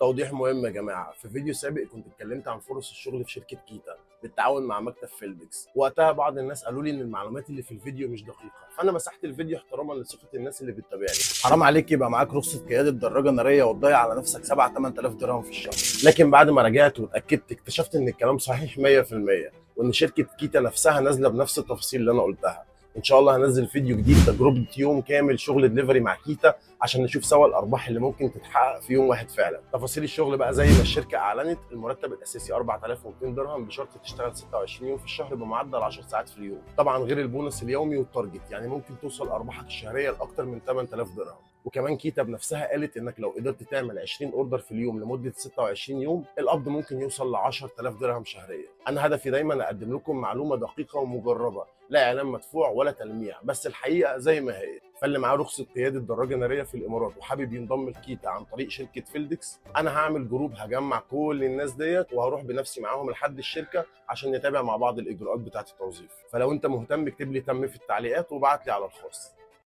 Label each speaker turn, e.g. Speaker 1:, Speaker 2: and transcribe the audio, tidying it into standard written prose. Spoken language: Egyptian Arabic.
Speaker 1: توضيح مهم يا جماعه، في فيديو سابق كنت اتكلمت عن فرص الشغل في شركة كيتا بالتعاون مع مكتب فيلدكس. وقتها بعض الناس قالوا لي ان المعلومات اللي في الفيديو مش دقيقه، فانا مسحت الفيديو احتراما لثقه الناس اللي بتتابعني. حرام عليك يبقى معاك رخصه قيادة دراجة نارية وتضيع على نفسك 7 8000 درهم في الشهر. لكن بعد ما راجعت واتاكدت اكتشفت ان الكلام صحيح 100%، وان شركة كيتا نفسها نازله بنفس التفاصيل اللي انا قلتها. ان شاء الله هنزل فيديو جديد تجربه يوم كامل شغل دليفري مع كيتا عشان نشوف سوا الارباح اللي ممكن تتحقق في يوم واحد فعلا. تفاصيل الشغل بقى زي ما الشركة اعلنت، المرتب الاساسي 4200 درهم بشرط تشتغل 26 يوم في الشهر بمعدل 10 ساعات في اليوم، طبعا غير البونص اليومي وال target، يعني ممكن توصل ارباحك الشهرية لاكثر من 8000 درهم. وكمان كيتا بنفسها قالت انك لو قدرت تعمل 20 order في اليوم لمدة 26 يوم القبض ممكن يوصل ل 10000 درهم شهريا. انا هدفي دايما اقدم لكم معلومة دقيقة ومجربه، لا اعلان مدفوع ولا تلميع، بس الحقيقة زي ما هي. فاللي معاه رخصه قيادة دراجة نارية في الامارات وحابب ينضم لكيتا عن طريق شركة فيلدكس، انا هعمل group هجمع كل الناس ديت وهروح بنفسي معاهم لحد الشركة عشان نتابع مع بعض الاجراءات بتاعه التوظيف. فلو انت مهتم اكتب لي تم في التعليقات وابعت لي على الخاص.